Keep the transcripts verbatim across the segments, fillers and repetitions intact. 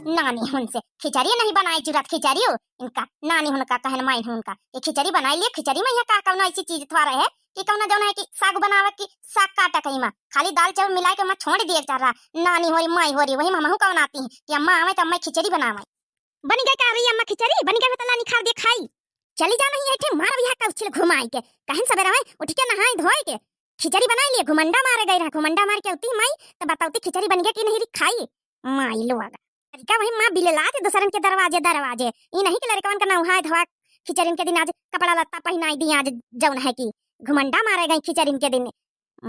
नानी हुन से खिचड़ी नहीं बनाई जुरत खिचड़ी हो इनका, नानी हुन का कहन माई हुन का, ये खिचड़ी बनाई लिए, खिचड़ी में ये का कौनो ऐसी चीज थोड़ा रहे कि कौनो जौन है कि साग बनावे कि साग काटा कहीं में, खाली दाल चावल मिला के मैं छोड़ दिए चाह रहा, नानी हो रही माई हो रही, वही में हमहू का बनाती है कि अम्मा आवे तो अम्मा खिचड़ी बनावे। बनी गई का रही अम्मा खिचड़ी? बनी गई तो ला निखार दे खाई। चली जा नहीं है ठे मार भी है कउछिल घुमाई के। कहन सबेरा में उठ के नहाई धोई के खिचड़ी बनाई लिए। घुमंडा मारे गई रहा, घुमंडा मार के उती माई तो बताउती खिचड़ी बन गई कि नहीं री खाई। माई लोग। तरीका वही माँ बिललात दूसरन के दरवाजे दरवाजे। ई नहीं कि लड़कवन का नहाए धोआ खिचड़िन के दिन आज कपड़ा लत्ता पहनाई दी आज जौन है कि घुमंडा मारे गई खिचड़िन के दिन।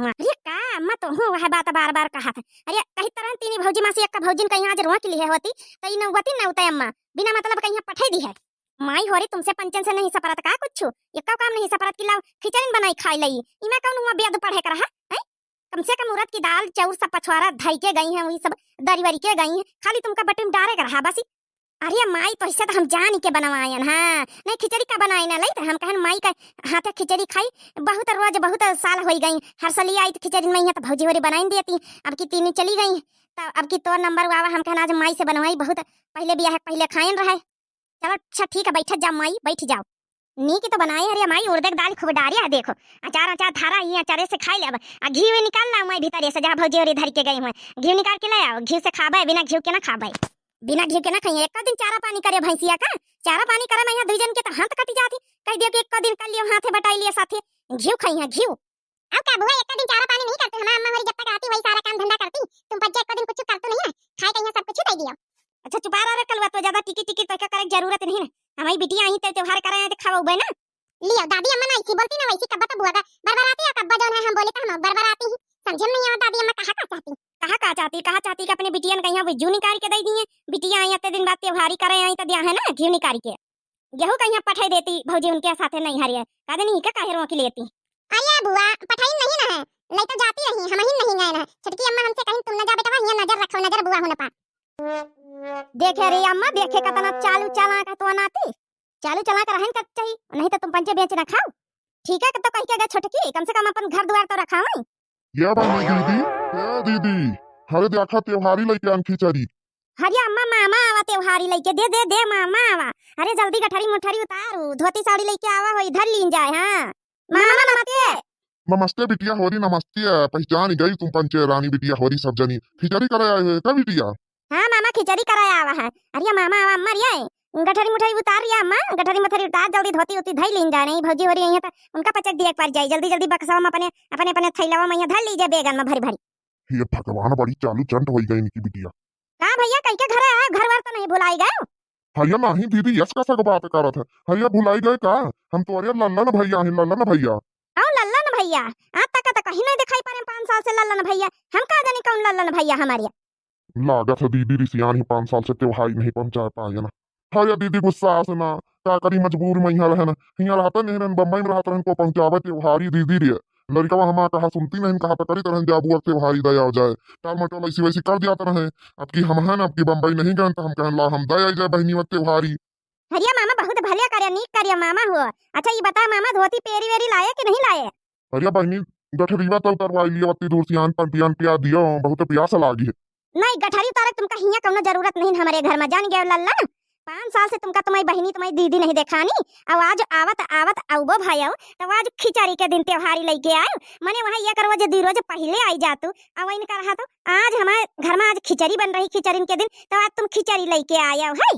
अरे का अम्मा, तोहू वह बात बार बार कहा था। अरे कही तरह तीनी भौजी मासी एक भौजिन कहीं आज रोक लिए होती तो ई नौबती न उतय अम्मा, बिना मतलब कहीं पठाई दी है। माई होरी तुमसे पंचन से नहीं सपरत का कुछ, एक्का काम नहीं सपरत कि लाओ खिचड़िन बनाई खाई लई। इमा कौन हुआ बेद पढ़े कर रहा है? कम से कम उरद की दाल चाउर सब पछवारा धई के गई हैं, वही सब दरी वरी के गई हैं, खाली तुमका बटुम डारे कर रहा बसी। अरे माई, तो इससे तो हम जान के बनवायन, हाँ, नहीं खिचड़ी का बनाए ना लई, तो हम कहन माई का हाथे खिचड़ी खाई, बहुत रोज, बहुत साल होई गई, हर साल आई तो खिचड़ी में यहाँ तो भौजी होरी बनाई देती, अब की तीन चली गई, तो अब की तोर नंबर आवा, हम कहन आज माई से बनवाई, बहुत पहले बियाह पहले खायन रहे। चलो अच्छा ठीक है, बैठत जाओ माई, बैठ जाओ। नीक तो बनाए हरिया माई, उड़द के दाल खूब डारिया है, देखो, अचार, अचार थारा ही अचारे से खाई लेब, आ घी निकाल लाओ माई भीतर से, जहाँ भौजी होरी धर के गई हुए, घी निकाल के ले आओ, घी से खाबे, बिना घी के ना खाबे। बिना घी के ना खाइए, एक दिन चारा पानी करे भैंसिया का, चारा पानी करे में यहाँ दुई जन के तो हाथ कटी जाती, कह दियो कि एक दिन कर लियो हाथे बटाई लियो साथे, घी खाई है घी। अब का बुआ, एक दिन चारा पानी नहीं करते, हमार अम्मा होरी जब तक आती वही सारा काम धंधा करती, तुम पंचे एक दिन कुछ करते नहीं है, खाए कहीं सब कुछ दे दियो। अच्छा चुपा रहा रे कलुआ, तो ज्यादा टिकी टिकी तो क्या करे जरूरत नहीं है, हमारी बिटिया आई तो त्योहार करे हैं तो खावा ना। लियो दादी अम्मा ना ऐसी बोलती ना वैसी, कब्बा तो बुआ का बरबराती है, कब्बा जौन है हम बोले तो हम बरबराती ही, समझे में नहीं आवत दादी अम्मा कहा का चाहती। कहा का चाहती, कहा चाहती कि अपने बिटियन कहीं वो जू निकाल के दे दिए, बिटिया आई इतने दिन बाद त्योहारी करे आई तो दिया है ना घी निकाल के। गेहूं कहिया पठाई देती भौजी उनके साथे नहीं हरिया, का देनी का काहे रोक लेती। अरे बुआ, पठाई नहीं ना है, लई तो जाती रही, हम ही नहीं गए ना। छोटकी अम्मा हमसे कहीं तुम न जा बेटवा, हियां नजर रखो, नजर बुआ हो न पा। देखे रे अम्मा, देखे कतना चालू चालाक है तो नाती, चालू चालाक रहन का चाहिए, नहीं तो तुम पंचे बेच ना खाओ। ठीक है, तो कह के गए छोटकी, कम से कम अपन घर द्वार तो रखाओ। ये बनी दीदी, ए दीदी, हरे देखा त्योहारी लइके आन खिचड़ी। हरिया अम्मा, मामा आवा त्योहारी लइके, दे, दे, दे मामा आवा। अरे जल्दी गठरी मुठरी उतारू, धोती साड़ी लइके आवा हो, इधर लीन जाए, हाँ। मामा नमस्ते। नमस्ते बिटिया होरी, नमस्ते, पहचान गई तुम पंचे रानी बिटिया होरी सब जनी। खिचड़ी करे आए हो का बिटिया? हाँ मामा, खिचड़ी कराए आवा है। अरे मामा आवा, अम्मा रिया, गठरी मुठरी उतार रिया अम्मा, गठरी मुठरी उतार, जल्दी धोती उती धई लीन जाए, नहीं भौजी होरी आई है तो उनका पचक दिया एक बार जाई, जल्दी जल्दी बक्सवा में अपने, अपने, अपने थैलवा में यहाँ धर लीजिए बेगन में भरी भरी। हे भगवान, बड़ी चालू चंट होई गई इनकी बिटिया। का भैया, कई के घरे आए, घर वर तो नहीं भुलाई गए? हरिया नहीं दीदी, यस कसक बात करत है। हरिया भुलाई गए का? हम तो अरे लल्लन भैया हैं, लल्लन भैया। आओ लल्लन भैया, आज तक तो कहीं नहीं दिखाई पड़े, पाँच साल से लल्लन भैया। हम का जानी कौन लल्लन भैया हमारे। लागत है दीदी रिसियान ही पाँच साल से त्योहारी नहीं पहुँचा पाए ना। हरिया दीदी गुस्सा से ना, का करी, मजबूर में यहाँ रहे ना, यहाँ रहते नहीं रहन, बम्बई में रहते रहन, को पहुँचावे त्योहारी दीदी रे। लड़कवा हमार कहा सुनती नहीं, कहा पकड़ी तरह जाबू अब त्योहारी दया हो जाए। टाल मटोल ऐसी वैसी कर दिया तरह। अब की हम हैं ना, अब की बम्बई नहीं गए तो हम कहन ला हम दया जाए बहनी व त्योहारी। हरिया मामा बहुत भले करे, नीक करे मामा हो। अच्छा ये बता मामा, धोती पेरी वेरी लाए कि नहीं लाए? अरे बहनी, गठरीवा तो उतरवाई लियो, अत्ती दूर से आन पान पियान पिया दियो, बहुत प्यास लागी है। नहीं, गठरी उतारे तुमका हियाँ कौनो जरूरत नहीं हमारे घर में, जान गए लल्लन। पाँच साल से तुमका तुम्हारी बहनी, तुम्हारी दीदी नहीं देखानी, अब आज आवत, आवत आउबो भाई, तब आज खिचड़ी के दिन त्योहारी लेके आयो। मने वहाँ एक रोज, दो रोज पहले आई जातू, अब इनका रहा तो आज हमारे घर में आज खिचड़ी बन रही, खिचड़ी के दिन, तो आज तुम खिचड़ी लेके आयो है।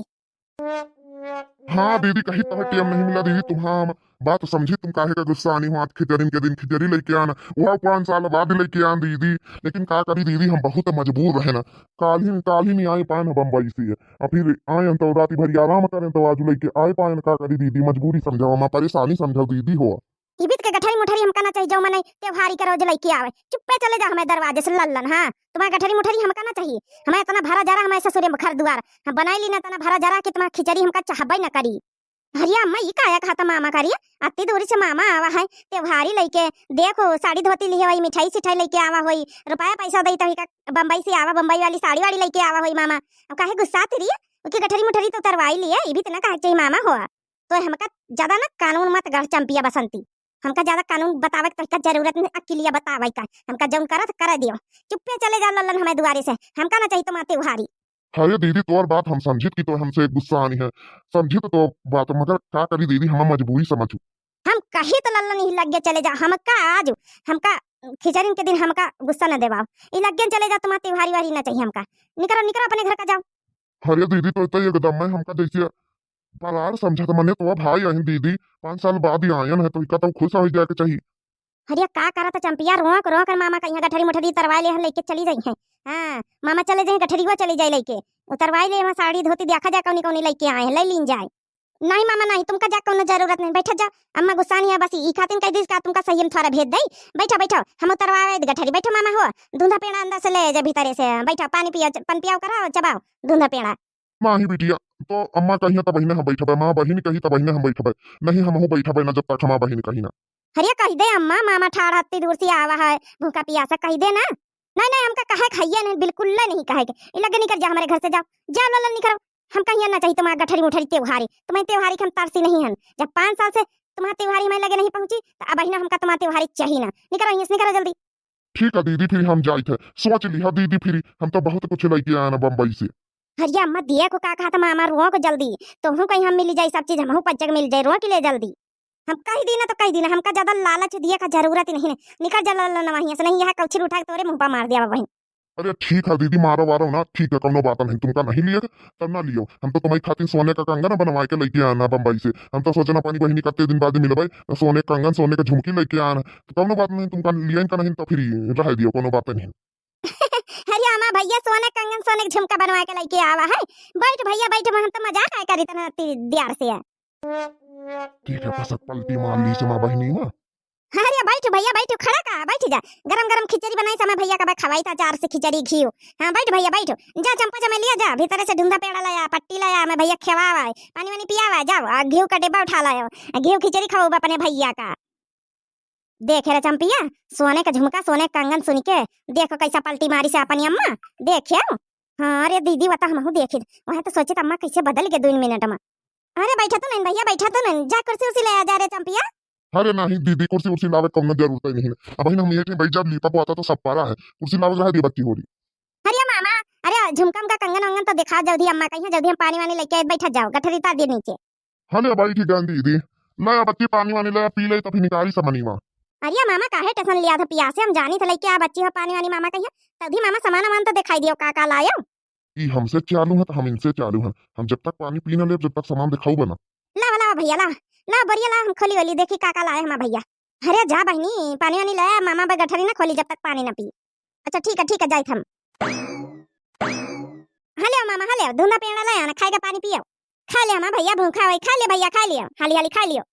हाँ दीदी, कही तो टेम नहीं मिला दीदी, तुम्हार बात समझी, तुम काहे का गुस्सा आनी हो, आज खिचड़ी के दिन खिचड़ी लेके आना, वह पाँच साल बाद लेके आन दीदी। लेकिन का करी दीदी, हम बहुत मजबूर रहे ना, काल ही, काल ही नहीं आए पाए ना बम्बई से, और फिर आए तो रात भर आराम करें तो आज लेके आए पाए ना, का करी दीदी, मजबूरी समझाओ, हमार परेशानी समझाओ दीदी हो। इबित के गठरी मुठरी हमका ना चाहिए, जो मने त्योहारी के रोज लेके आवे। चुप्पे चले जा हमारे दरवाजे से लल्लन। हाँ, तुम्हारे गठरी मुठरी हमका ना चाहिए। हमें इतना भरा जरा, हमारे ससुरे में घर दुआर हम बनाई ली ना, इतना भरा जरा कि तुम्हारे खिचड़ी हमका चाहबे ना करी। हरिया अम्मा, ई काया कहा था मामा करिए? अत्ती दूरी से मामा आवा है त्योहारी लेके। देखो, साड़ी धोती लिहे हुई, मिठाई सिठाई लेके आवा हुई, रुपया पैसा दई तभी का बम्बई से आवा, बम्बई वाली साड़ी वाड़ी लेके आवा हुई मामा। अब काहे गुस्सा तिरिए? उकी गठरी मुठरी तो उतरवाई लिए, इबित ना कहा चाहिए मामा हो। तो हमका ज्यादा ना कानून मत गढ़ चंपिया बसंती, हमका ज्यादा कानून बतावे के तोहका जरूरत नहीं, अकिलिया बतावे का, हमका जौन करत करे दियो। चुप्पे चले जा लल्लन हमारे दुआरे से, हमका ना चाहिए तुम्हार त्योहारी। अरे दीदी, तोर बात हम समझित कि तो हमसे गुस्सा आनी है, समझित तो बात, मगर का करी दीदी, हम मजबूरी समझू। हम कही तो लल्लन ही लगे चले जा, हमका आज, हमका खिचड़िन के दिन हमका गुस्सा न देवाओ, ई लगे चले जा, तुम्हार त्योहारी वारी ना चाहिए हमका, निकरो, निकरो अपने घर का जाओ। अरे दीदी, तो, तो एकदम में हमका जैसे परार समझत मने तो भाई अहिन दीदी, पाँच साल बाद ही आयन है, तो इका तो खुश हो जाए के चाहिए। अरे का करत चंपिया, रोक रोक मामा का यहाँ गठरी मुठरी तरवाए ले हैं, लेके चली जाई हैं। हाँ, मामा चले जाए, गठरीवा चली जाए लेके, उतरवाए ले वहाँ साड़ी धोती, देखा जाए कौनी कौनी लेके आए हैं, ले लीन जाए। नहीं मामा नहीं, तुमका जा कौनो जरूरत नहीं, बैठा जा। अम्मा गुस्सा नहीं है, बस ई खातिन कह दीस का तुमका सही हम थोड़ा भेज दई। बैठो बैठो, हम उतरवावे गठरी, बैठो मामा हो। धुंधा पेड़ा अंदर से ले जा भीतरे से, बैठो पानी पियो, च-, पानी पियाओ, कराओ, चबाओ धुंधा पेड़ा। माही बिटिया, तो अम्मा कहिया तब बहिने हम बैठबे, माँ बहिन कही तब बहिने हम बैठबे, नहीं हमहू बैठबे ना जब तक हमार बहिन कही ना। अरे कह दे अम्मा, मामा ठाड़ हत्ती दूर से आवा है, भूखा पियासा, कह दे ना। नहीं नहीं, हमका कहे खाइए नहीं, बिल्कुल नहीं कहे के। ई लगे निकल जा हमारे घर से, जाओ, जाओ लल्लन निकलो। हम कहिए ना चाहिए तुम्हारा गठरी मुठरी त्योहारी, तुम्हारे त्योहारी के हम तरसी नहीं हन। जब पाँच साल से तुम्हारा त्योहारी हमारे लगे नहीं पहुँची, तो अब ना हमका तुम्हारा त्योहारी चाहिए ना। निकलो यहीं से, निकलो जल्दी। ठीक है दीदी, फिर हम जाइत है। सोच लिहा दीदी, फिर हम तो बहुत कुछ लेके आए ना बम्बई से। अरे अम्मा, दिया को का कहा था मामा, रोक जल्दी। तोहू कहीं हम मिली जाई सब चीज, हमहू पज्जक मिल जाए, रोक ले जल्दी। हम कह दी ना तो कह दी ना, हमका ज्यादा लालच दिए का जरूरत ही नहीं है। निकल जा लल्लन वहीं से, नहीं यहाँ कौछिन उठा के तोरे मुँह पर मार दिया बहिन। अरे ठीक है दीदी, मारो वारो ना, ठीक है, कौनो बात नहीं, तुमका नहीं लिए तब ना लियो। हम तो तुम्हारी खातिर सोने का कंगन बनवा के लेके आना बम्बई से। हम तो सोचना पानी बहिनी कते दिन बाद मिलबे, तो सोने का कंगन, सोने का झुमकी लेके आना, तो कौनो बात नहीं, तुमका लिए का नहीं तो फिर रह दियो, कौनो बात नहीं। अरे हमार भैया सोने कंगन, सोने के झुमका बनवा के लेके आवा है। बैठ भैया बैठ, हम तो मजाक आय करी तना ती-, दियार से है। ठीक है, पसक पलटी मार ली से माँ बहिनी माँ। अरे बैठ भैया बैठ, खड़ा का बैठ जा। गरम गरम खिचड़ी बनाई से हमार भैया का बा खवाई था, चार से खिचड़ी घीव। हाँ बैठ भैया बैठ। जा चंपा चमेलिया जा, भीतरे से धुंधा पेड़ा लाया, पट्टी लाया, हमार भैया खवावा है, पानी वानी पियावा, जाओ आ घीव का डिब्बा उठा लाओ, आ घीव खिचड़ी खवाओ अपने भैया का। देखे रे चंपिया, सोने का झुमका, सोने का कंगन सुन के देखो कैसा पलटी मारी से अपनी अम्मा। देखे हो? हाँ रे दीदी, वह तो हमहू देखित, वह तो सोचित अम्मा कैसे बदल गए दो मिनट में। अरे बैठा तो नहीं भैया, बैठा तो नहीं, जा कुर्सी उर्सी ले आ जा रे चंपिया। अरे नहीं दीदी, कुर्सी उर्सी लावे कौनो जरूरत ही नहीं है। अब हम ये बैठ जाब, लीपा पोता तो सब पारा है, कुर्सी लावे रह दे बच्ची होरी। अरे मामा, अरे झुमका उमका कंगन वंगन तो दिखाओ जल्दी अम्मा कहिया, जल्दी हम पानी वानी लेके आए, बैठा जाओ गठरी तार दे नीचे। हले बैठी गन दीदी, ले बच्ची पानी वानी ले पी ले, तभी निकारी समनीवा। अरे मामा काहे टेंशन लिया था पियासे, हम जानी थे लेके आ बच्ची हो पानी वानी मामा कहिया, तभी मामा सामान वामान तो दिखाई दियो का का लायो। ई हमसे चालू है तो हम इनसे चालू है, हम जब तक पानी पी ना ले जब तक सामान दिखाऊ बना। लावा लावा भैया लावा, लावा बोरिया लावा, हम खोली वोली देखी का का लाए हमार भैया। अरे जा बहिनी पानी वानी ले आ, मामा बे गठरी ना खोली जब तक पानी ना पी। अच्छा ठीक है ठीक है, जाइत हम। हले मामा हले, धुंधा पेड़ा ले आना, खाए के पानी पियो। खा ले हमार भैया, भूखा होई, खा ले भैया, खा लियो, हाली हाली खा लियो।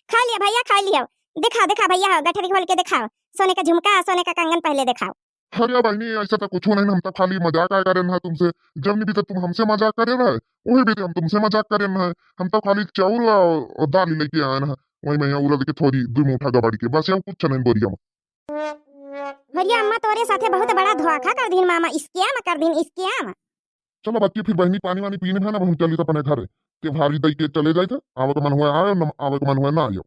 खा लियो भैया, खा लियो। दिखा दिखा भैया, हो गठरी खोल के दिखाओ, सोने का झुमका, सोने का कंगन पहले दिखाओ। अरे बहिनी, ऐसा तो कुछ नहीं, हम तो खाली मजाक आय करेन है तुमसे। जब भी तो तुम हमसे मजाक करे रहे, वही भी हम तुमसे मजाक करेन है। हम तो खाली चाउर और दाल लेके आएन है, वही में यहाँ उरद के थोड़ी दो मुठा गबाड़ी के, बस यहाँ कुछ नहीं बोरिया में। बोरिया अम्मा तोरे साथे बहुत बड़ा धोखा कर दीन मामा, scam कर दीन, scam। चलो बच्ची, फिर बहिनी पानी वानी पीने है ना, हम चली तो अपने घर, त्योहारी दई के चले जाए थे, आवे के मन हुआ आयो, न आवे के मन हुआ ना आयो।